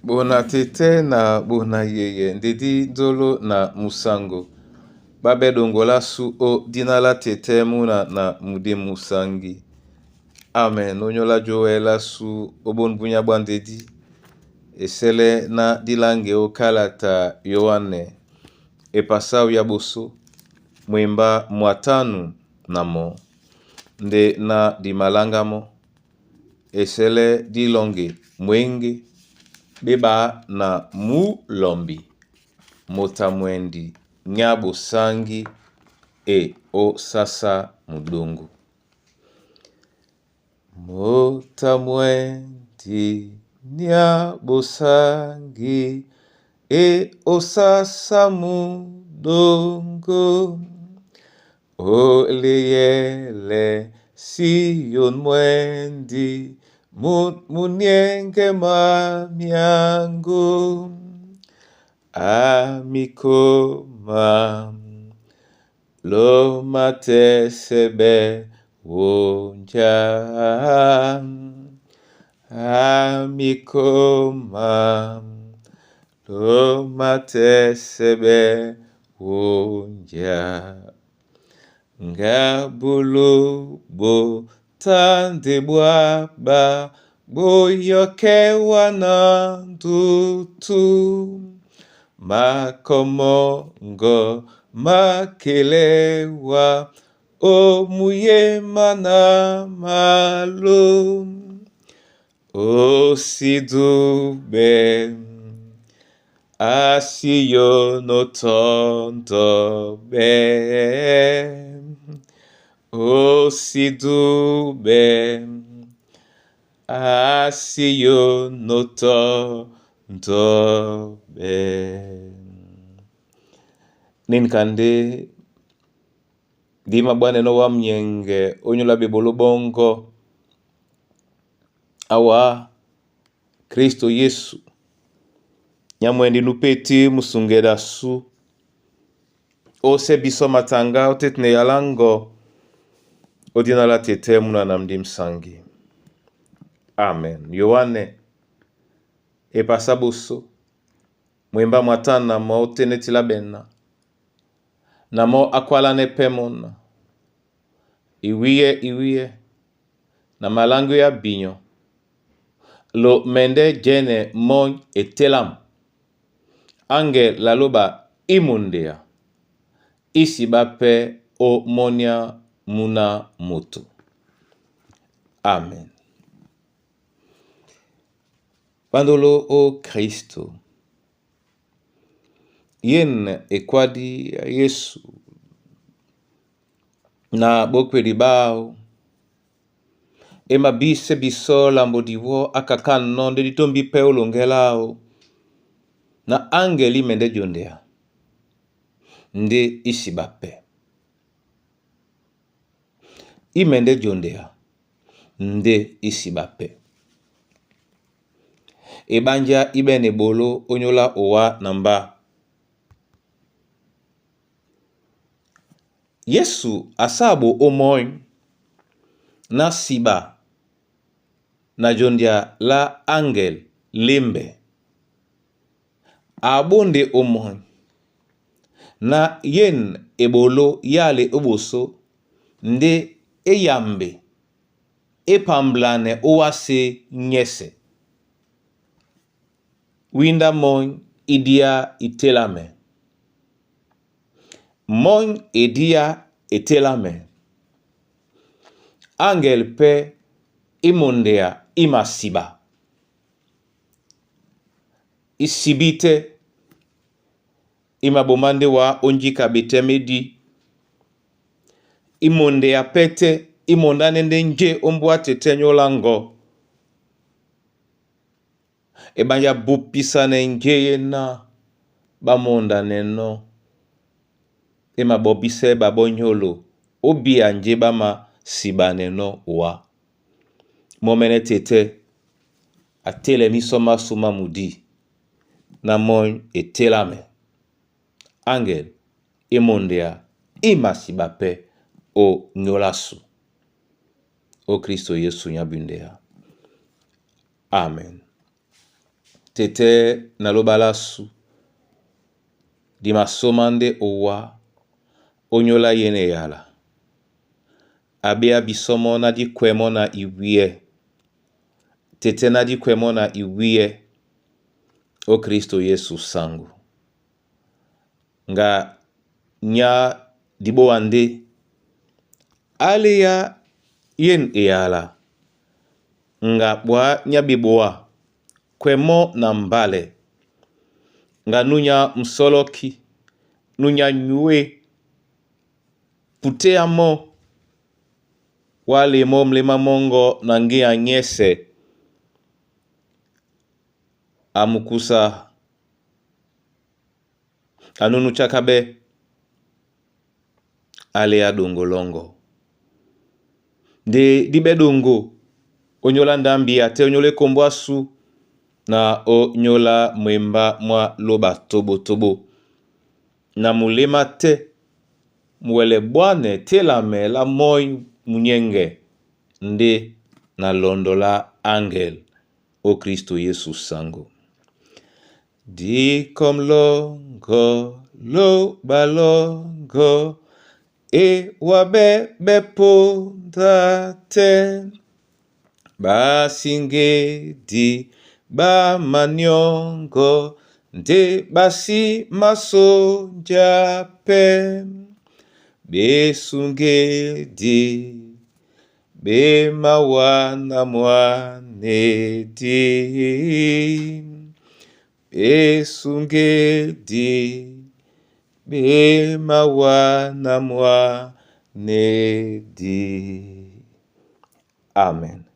Bona tete na bona yeye ndedi nzolo na musango babe dongola su o dina la tete muna na mudimusangi. Amen. Onyola Joel asu obon bunya bwa ndedi esele na dilange o kalata Yoane epasau ya boso mwemba mwatanu na mo nde na dimalanga mo esele dilonge mwenge beba na mulombi motamwendi nya bosangi e osasa mudongo. Motamwendi nya bosangi e osasa mudongo oleyele Sion mwendi munienge mamiango amikoma lomatesebe wonja amikoma lomatesebe wonja ngabulu botande bwaba boyokewa na ndutu makomongo makelewa omuyema na malo osidube asiyo notondobe osidube asiyo notondobe. Ninkande ndima bwaneno wa mnyenge onyola bebolo bongo awa Kristo Yesu nyamwendi nupeti musungeda su ose biso matanga otetne yalango odina la tete muna na mdi msangi. Amen. Yohane epasa boso mwemba mwatana mo otenetila bena na mo akwala ne pemona iwiye iwiye na malango ya binyo lo mende jene mon etelam ange laloba imundea isi bape o monia muna moto. Amen. Bandolo o Kristo yen ekwadi ya Yesu na bokweli bao emabise biso lambo diwo akakano nde ditombi pe olongelao na angeli mende jondea nde isi bape imende jondea nde isi bape ebanja ibene bolo onyola owa na mba. Yesu asabo omoi na siba na jondia la angel lembe abonde omoi na yen ebolo yale oboso nde eyambe epamblane owase nyese winda moi idia itelame moi edia etelame angel pe imondea imasiba isibite imabomande wa onjika betemedi imondea pete imondane nde nje ombwa tete nyola ngo ebanja bupisane nje yena bamonda neno emabobise babonyolo obia nje bama siba neno wa momene tete atelemi soma suma mudi na moi etelame angel emondea imasiba pe o nyolasu o Kristo Yesu nyabundea. Amen. Tete na loba lasu dimasoma nde owa onyola yene yala. Abea bisomo na dikwɛmɔ na iwiɛ. Tete na dikwɛmɔ na iwiɛ o Kristo Yesu sangu. Nga nya diboa nde aleya yen eyala nga bwa nya beboa kwɛmɔ na mbale nga nunya msoloki nunya nyue putea mo wale mo mlema mongo na nge ya nyese amukusa anunu chakabe ale ya dongolongo nde dibe dongo onyola ndambi ate onyola ekombo asu na onyola mwemba mwa loba tobotobo na mulema te muwele bwane telame la moi munyenge nde na londo la angel o Kristo Yesu sango. Dikomlongo loba longo ewa be beponda te basingedi bamaniongo nde basi masonja pe besungedi bemawana mwanedi besungedi bemawana mwanedi. Amen.